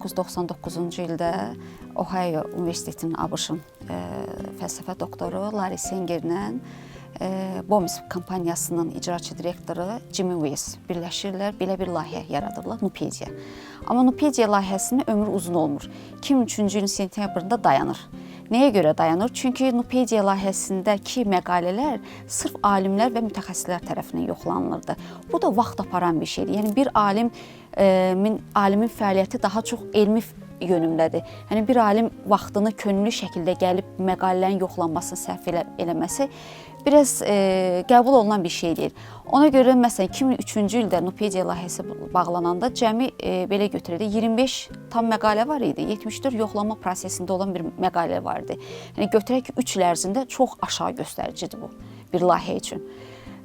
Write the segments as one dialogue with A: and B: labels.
A: 1999-cu ildə Ohio Universitetinin ABŞ-ın fəlsəfə doktoru Larry Sangerlə Bomis kompaniyasının icraçı direktoru Jimmy Wales birləşirlər, belə bir layihə yaradırlar, Nupedia. Amma Nupedia layihəsinin ömrü uzun olmur. 2003-cü ilin sentyabrında dayanır. Nəyə görə dayanır? Çünki Nupedia layihəsindəki məqalələr sırf alimlər və mütəxəssislər tərəfindən yoxlanılırdı. Bu da vaxt aparan bir şeydir. Yəni bir alimin fəaliyyəti daha çox elmi yönümdədir. Yəni bir alim vaxtını könüllü şəkildə gəlib məqalələrin yoxlanmasını sərf eləməsi biraz qəbul olunan bir şey deyil. Ona görə məsələn 2003-cü ildə Nupedia layihəsi bağlananda cəmi belə götürəndə 25 tam məqalə var idi. 74 yoxlama prosesində olan bir məqalə var idi. Yəni götürək ki, 3 il ərzində çox aşağı göstəricidir bu bir layihə üçün.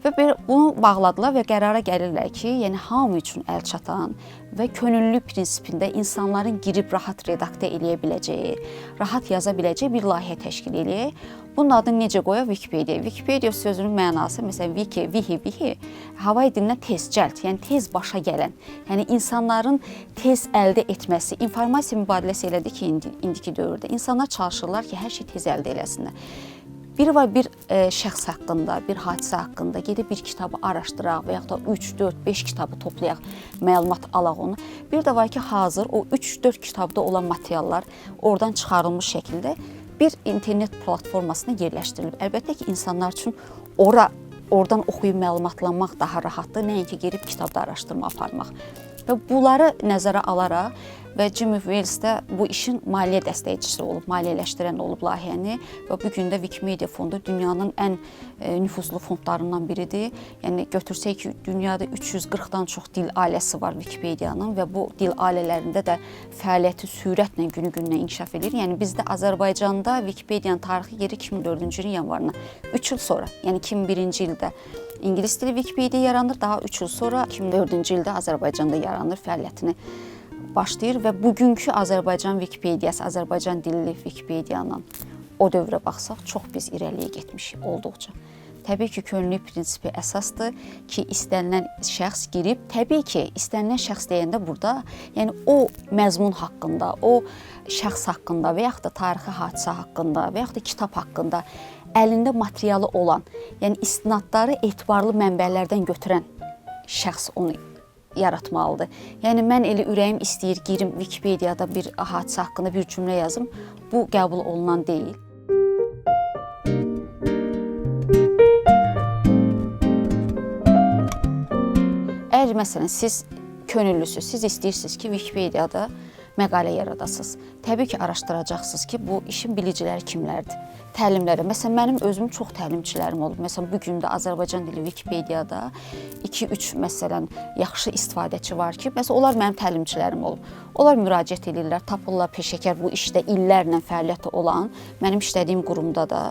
A: Və bunu bağladılar və qərara gəlirlər ki, yəni hamı üçün əl çatan və könüllü prinsipində insanların girib rahat redaktə eləyə biləcəyi, rahat yaza biləcəyi bir layihə təşkil eləyək. Bunun adını necə qoyaq? Wikipedia. Wikipedia sözünün mənası, məsələn, wiki, vihi, vihi, Havay dilindən tez, cəld, yəni tez başa gələn, yəni insanların tez əldə etməsi, informasiya mübadiləsi elədir ki, indiki dövrdə insanlar çalışırlar ki, hər şey tez əldə eləsinlər. Bir var bir şəxs haqqında, bir hadisə haqqında gedib bir kitabı araşdıraq və yaxud da 3, 4, 5 kitabı toplayaq, məlumat alaq onu. Bir də var ki, hazır o 3, 4 kitabda olan materiallar oradan çıxarılmış şəkildə bir internet platformasına yerləşdirilib. Əlbəttə ki, insanlar üçün oradan oxuyub məlumatlanmaq daha rahatdır, nəinki girib kitabda araşdırma aparmaq. Və bunları nəzərə alaraq və Jimmy Wales də bu işin maliyyə dəstəkçisi olub, maliyyələşdirən olub layihəni və bu gün də Wikimedia fondu dünyanın ən nüfuzlu fondlarından biridir. Yəni götürsək ki, dünyada 340-dan çox dil ailəsi var Wikipedianın və bu dil ailələrində də fəaliyyəti sürətlə günü-gündən inkişaf edir. Yəni bizdə Azərbaycanda Wikipedianın tarixi yeri 2004-cü ilin yanvarına 3 il sonra, yəni 2001-ci ildə İngilis dili Wikipedia yaranır, daha 3 il sonra 2004-cü ildə Azərbaycanda yaranır, fəaliyyətini başlayır və bugünkü Azərbaycan Wikipediası, Azərbaycan dilli Wikipedianın o dövrə baxsaq çox biz irəliyə getmişik olduqca. Təbii ki, könüllü prinsipi əsasdır ki, istənilən şəxs girib, təbii ki, istənilən şəxs deyəndə burada, yəni o məzmun haqqında, o şəxs haqqında və yaxud da tarixi hadisə haqqında və yaxud da kitab haqqında əlində materialı olan, yəni istinadları etibarlı mənbələrdən götürən şəxs onu yaratmalıdır. Yəni mən elə ürəyim istəyir girim Wikipediada bir hadisə haqqında bir cümlə yazım, bu qəbul olunan deyil. Əgər məsələn siz könüllüsünüz, siz istəyirsiniz ki, Wikipediada məqalə yaradasınız. Təbii ki, araşdıracaqsınız ki, bu işin bilicləri kimlərdir? Təlimlərə. Məsələn, mənim özüm çox təlimçilərim olub. Məsələn, bu gün də Azərbaycan dili Wikipediada 2-3 məsələn yaxşı istifadəçi var ki, məsələn, onlar mənim təlimçilərim olub. Onlar müraciət edirlər, tapırlar peşəkar bu işdə illərlə fəaliyyəti olan, mənim işlədiyim qurumda da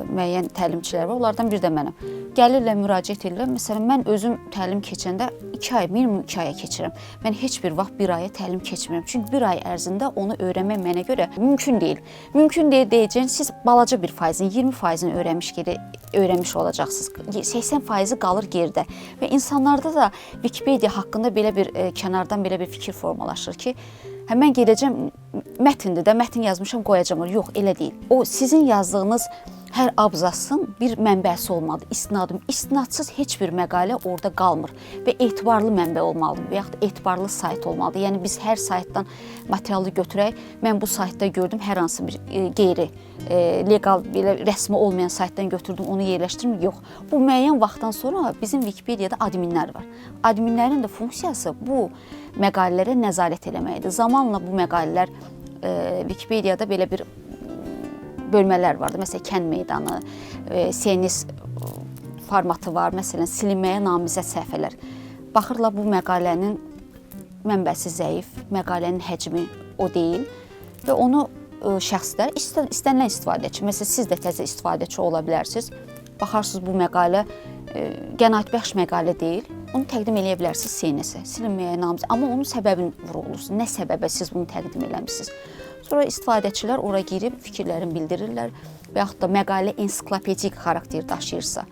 A: müəyyən təlimçilər var, onlardan bir də mənəm. Gəlirlər, müraciət edirlər. Məsələn, mən özüm təlim keçəndə 2 ay, minimum 2 aya keçirəm. Mən heç bir vaxt 1 aya təlim keçmirəm. Çünki 1 ay ərzində onu öyrənmək mənə görə mümkün deyil. Mümkün deyil deyəcəyim, siz balaca bir faizini, 20%-ni öyrənmiş olacaqsınız. 80%-i qalır geridə. Və insanlarda da Wikipedia haqqında belə bir kənardan belə bir fikir formalaşır ki, hə mən gedəcəm mətindir də, mətin yazmışam, qoyacam. Yox, elə deyil. O sizin yazdığınız hər abzasın bir mənbəsi olmalıdır, istinadı. İstinadsız heç bir məqalə orada qalmır və etibarlı mənbə olmalıdır və yaxud da etibarlı sayt olmalıdır. Yəni biz hər saytdan materialı götürək, mən bu saytda gördüm hər hansı bir qeyri legal, belə rəsmi olmayan saytdan götürdüm, onu yerləşdirim. Yox. Bu müəyyən vaxtdan sonra bizim Wikipediada adminlər var. Adminlərin də funksiyası bu məqalələrə nəzarət eləməkdir. Zamanla bu məqalələr Wikipediada belə bir bölmələr vardı. Məsələn, kənd meydanı, CNS formatı var. Məsələn, silinməyə namizəd səhifələr. Baxırlar bu məqalənin mənbəsi zəif, məqalənin həcmi o deyil və onu şəxslər, istənilən istifadəçi, məsələn, siz də təzə istifadəçi ola bilərsiniz. Baxarsınız bu məqalə qənaətbəxş məqalə deyil, onu təqdim eləyə bilərsiniz CNS-ə, silinməyə namizəd. Amma onun səbəbini vurğulursunuz. Nə səbəbə siz bunu təqdim eləmisiniz? Sonra istifadəçilər ora girib fikirlərini bildirirlər və yaxud da məqalə ensiklopedik xarakter daşıyırsa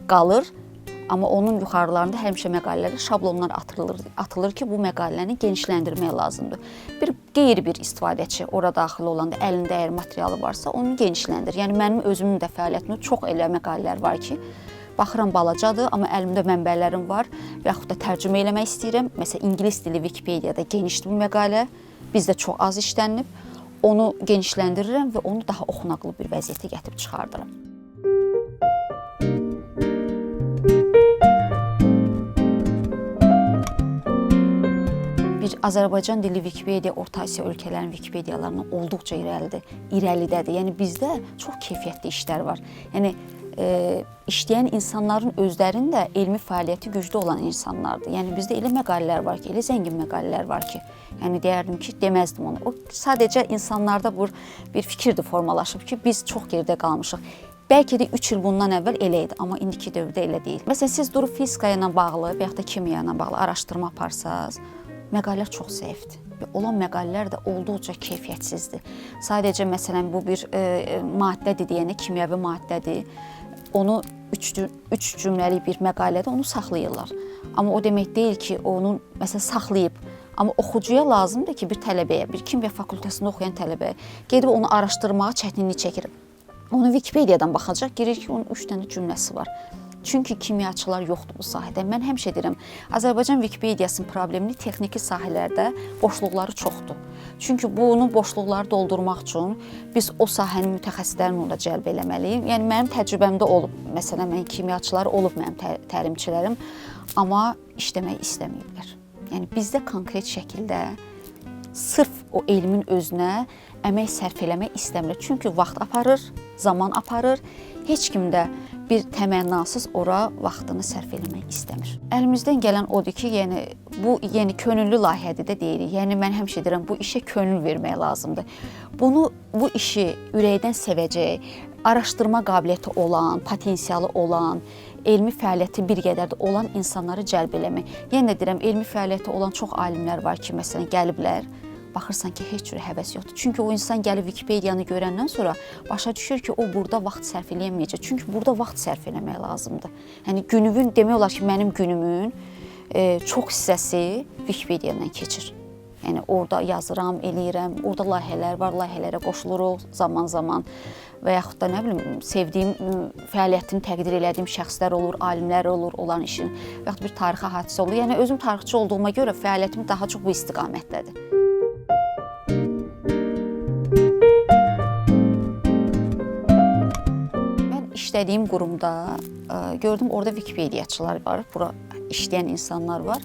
A: qalır. Amma onun yuxarılarında həmişə məqalələrdə şablonlar atılır ki, bu məqaləni genişləndirmək lazımdır. Bir qeyri-bir istifadəçi ora daxil olanda əlində əgər materialı varsa, onu genişləndirir. Yəni mənim özümün də fəaliyyətimdə çox elə məqalələr var ki, baxıram balacadır, amma əlimdə mənbələrim var və yaxud da tərcümə eləmək istəyirəm. Məsələn, ingilis dili Wikipediada genişdir bu məqalə, bizdə çox az işlənilib. Onu genişləndirirəm və onu daha oxunaqlı bir vəziyyətə gətirib çıxardıram. Bir Azərbaycan dili Wikipedia Orta Asiya ölkələrinin Wikipediyalarından olduqca irəlidədir. Yəni bizdə çox keyfiyyətli işlər var. Yəni işləyən insanların özlərinin də elmi fəaliyyəti güclü olan insanlardır. Yəni bizdə elə məqalələr var ki, elə zəngin məqalələr var ki, yəni deyərdim ki, deməzdim onu. O sadəcə insanlarda bu bir fikirdir formalaşıb ki, biz çox geridə qalmışıq. Bəlkə də 3 il bundan əvvəl elə idi, amma indiki dövrdə elə deyil. Məsələn, siz durub fizika ilə bağlı və yaxud da kimya ilə bağlı araşdırma aparsanız, məqalələr çox zəifdir və olan məqalələr də olduqca keyfiyyətsizdir. Sadəcə məsələn bu bir maddədir deyəndə kimyəvi maddədir. Onu üç cümləlik bir məqalədə onu saxlayırlar. Amma o demək deyil ki, onu məsələn saxlayıb. Amma oxucuya lazımdır ki, bir tələbəyə, bir kimya fakültəsində oxuyan tələbəyə gedib onu araşdırmağa çətinlik çəkir. Onu Wikipediadan baxacaq, girir ki, onun 3 dənə cümləsi var. Çünki kimyaçılar yoxdur bu sahədə. Mən həmişə deyirəm, Azərbaycan Wikipediasının problemini texniki sahələrdə boşluqları çoxdur. Çünki bunun boşluqları doldurmaq üçün biz o sahənin mütəxəssislərini orada cəlb eləməliyik. Yəni mənim təcrübəmdə olub, məsələn, mən kimyaçılar olub mənim təlimçilərim, amma işləmək istəməyiblər. Yəni bizdə konkret şəkildə sırf o elmin özünə əmək sərf eləmək istəmir. Çünki vaxt aparır, zaman aparır. Heç kim də bir təmənnasız ora vaxtını sərf eləmək istəmir. Əlimizdən gələn odur ki, yəni bu yəni könüllü layihədir də deyirik. Yəni mən həmişə deyirəm, bu işə könül vermək lazımdır. Bu işi ürəkdən sevəcək, araşdırma qabiliyyəti olan, potensialı olan, elmi fəaliyyəti bir qədər də olan insanları cəlb eləmək. Yenə də deyirəm, elmi fəaliyyəti olan çox alimlər var ki, məsələn, gəliblər, baxırsan ki, heç cür həvəs yoxdur. Çünki o insan gəlib Wikipediyanı görəndən sonra başa düşür ki, o burada vaxt sərf eləyəməyəcək. Çünki burada vaxt sərf eləmək lazımdır. Yəni günümün, demək olar ki, mənim günümün çox hissəsi Wikipediyadan keçir. Yəni orada yazıram, eləyirəm, orada layihələr var, layihələrə qoşuluruq zaman-zaman və yaxud da nə bilim, sevdiyim, fəaliyyətini təqdir elədiyim şəxslər olur, alimlər olur, onların işini və yaxud bir tarixi hadisə olur. Yəni özüm tarixçi olduğuma görə fəaliyyətim daha çox bu istiqamətdədir. Mən işlədiyim qurumda gördüm, orada Wikipediyaçılar var, bura işləyən insanlar var.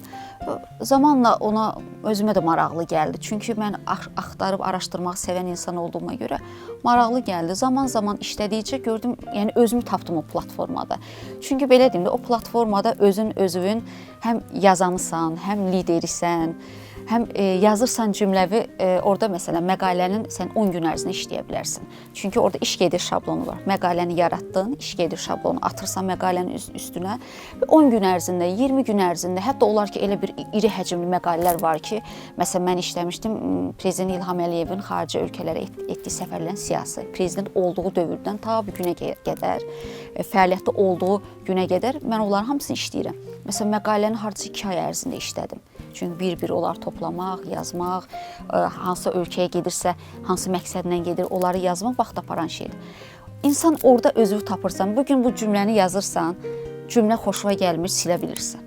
A: Zamanla ona özümə də maraqlı gəldi. Çünki mən axtarıb araşdırmağı sevən insan olduğuma görə maraqlı gəldi. Zaman-zaman işlədikcə gördüm, yəni özümü tapdım o platformada. Çünki belə deyim də, o platformada özün həm yazanısan, həm liderisən, həm yazırsan cümləvi, orada məsələn məqalənin sən 10 gün ərzində işləyə bilərsən. Çünki orada iş gedir şablonu var. Məqaləni yaratdın, iş gedir şablonu atırsan məqalənin üstünə və 10 gün ərzində, 20 gün ərzində, hətta olar ki, elə bir iri həcmli məqalələr var ki, məsələn mən işləmişdim Prezident İlham Əliyevin xarici ölkələrə etdiyi səfərlərin siyasi, prezident olduğu dövrdən ta bu günə qədər, fəaliyyətdə olduğu günə qədər mən onların hamısını işləyirəm. Məsələn, məqaləni hardasa 2 ay ərzində işlədim. Çünki bir-bir onları toplamaq, yazmaq, hansı ölkəyə gedirsə, hansı məqsədlə gedir, onları yazmaq vaxt aparan şeydir. İnsan orada özünü tapırsan, bugün bu cümləni yazırsan, cümlə xoşuna gəlmir, silə bilirsən.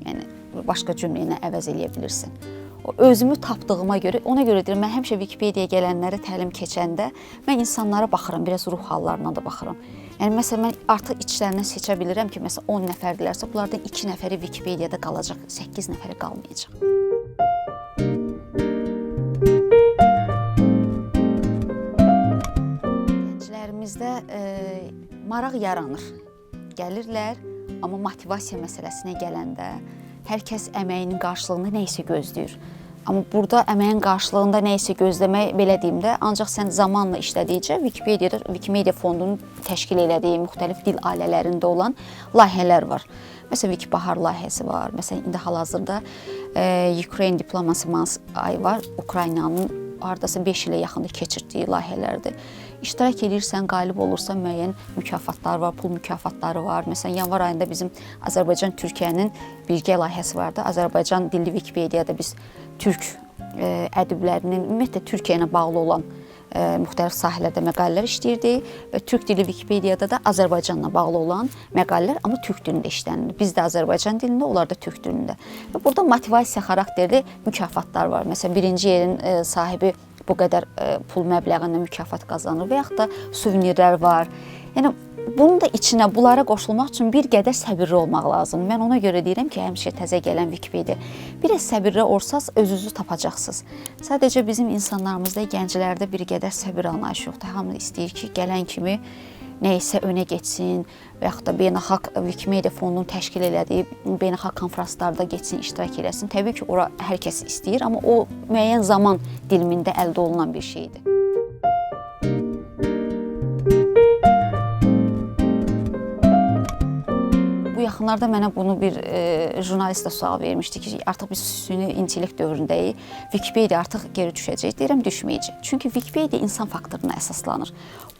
A: Yəni, başqa cümlə ilə əvəz eləyə bilirsən. O, özümü tapdığıma görə, ona görə deyirəm, mən həmişə Wikipediya gələnlərə təlim keçəndə mən insanlara baxıram, biraz ruh hallarına da baxıram. Yəni, məsələn, mən artıq içlərindən seçə bilirəm ki, məsələn, 10 nəfərdirlərsə, bunlardan 2 nəfəri Wikipediyada qalacaq, 8 nəfəri qalmayacaq. Gənclərimizdə maraq yaranır. Gəlirlər, amma motivasiya məsələsinə gələndə hər kəs əməyinin qarşılığında nə isə gözləyir. Amma burada əməyin qarşılığında nə isə gözləmək, belə deyim də, ancaq sən zamanla işlədikcə Wikipediada, Wikimedia fondunun təşkil elədiyi müxtəlif dil ailələrində olan layihələr var. Məsələn, Wikibahar layihəsi var. Məsələn, indi hal-hazırda Ukraine Diplomacy Month ayı var. Ukraynanın hardasa 5 ilə yaxında keçirtdiyi layihələrdir. İştirak edirsən, qalib olursan, müəyyən mükafatlar var, pul mükafatları var. Məsələn, yanvar ayında bizim Azərbaycan Türkiyənin birgə layihəsi vardı. Azərbaycan dilli Wikipediada biz türk ədiblərinin, ümumiyyətlə Türkiyə ilə bağlı olan müxtəlif sahələrdə məqalələr işləyirdik və türk dili Wikipediada da Azərbaycanla bağlı olan məqalələr, amma türk dilində işlənilir. Biz də Azərbaycan dilində, onlar da türk dilində. Və burada motivasiya xarakterli mükafatlar var. Məsələn, birinci yerin sahibi bu qədər pul məbləğində mükafat qazanır və yaxud da suvenirlər var. Yəni bunun da içinə bunlara qoşulmaq üçün bir qədər səbirli olmaq lazımdır. Mən ona görə deyirəm ki, həmişə təzə gələn Wikipedia. Biraz səbirli olsaz özünüzü tapacaqsınız. Sadəcə bizim insanlarımızda, gənclərdə bir qədər səbir anlayışı yoxdur. Hamı istəyir ki, gələn kimi nə isə önə getsin və yaxud da beynəlxalq Wikimedia fondunun təşkil elədiyi beynəlxalq konfranslarda getsin, iştirak eləsin. Təbii ki, ora hər kəs istəyir, amma o müəyyən zaman dilimində əldə olunan bir şeydir. Bu yaxınlarda mənə bunu bir jurnalist də sual vermişdi ki, artıq biz süni intellekt dövründəyik. Wikipedia artıq geri düşəcək. Deyirəm düşməyəcək. Çünki Wikipedia insan faktoruna əsaslanır.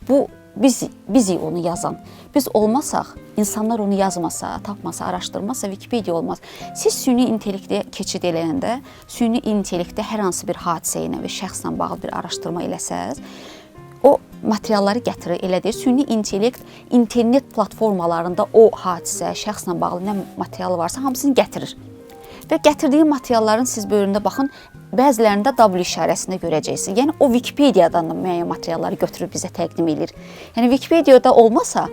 A: Bu bizik onu yazan. Biz olmasaq, insanlar onu yazmasa, tapmasa, araşdırmasa Wikipedia olmaz. Siz süni intellektə keçid eləyəndə, süni intellektdə hər hansı bir hadisə ilə və şəxslə bağlı bir araşdırma eləsəz, o materialları gətirir, elə deyir. Süni intellekt internet platformalarında o hadisə, şəxslə bağlı nə material varsa hamısını gətirir. Və gətirdiyi materialların siz bölümündə baxın, bəzilərində W işarəsində görəcəksiniz. Yəni o Wikipediadan da müəyyən materialları götürüb bizə təqdim edir. Yəni Wikipediada olmasa,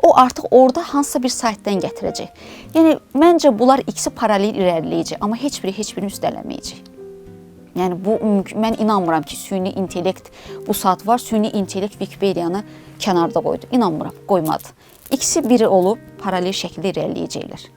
A: o artıq orada hansısa bir saytdan gətirəcək. Yəni məncə bunlar ikisi paralel irəliləyəcək, amma heç biri heç birini üstələməyəcək. Yəni bu mümkün, mən inanmıram ki, süni intellekt bu saat var, süni intellekt Wikipedianı kənarda qoydu. İnanmıram, qoymadı. İkisi biri olub paralel şəkildə irəliləyəcəklər.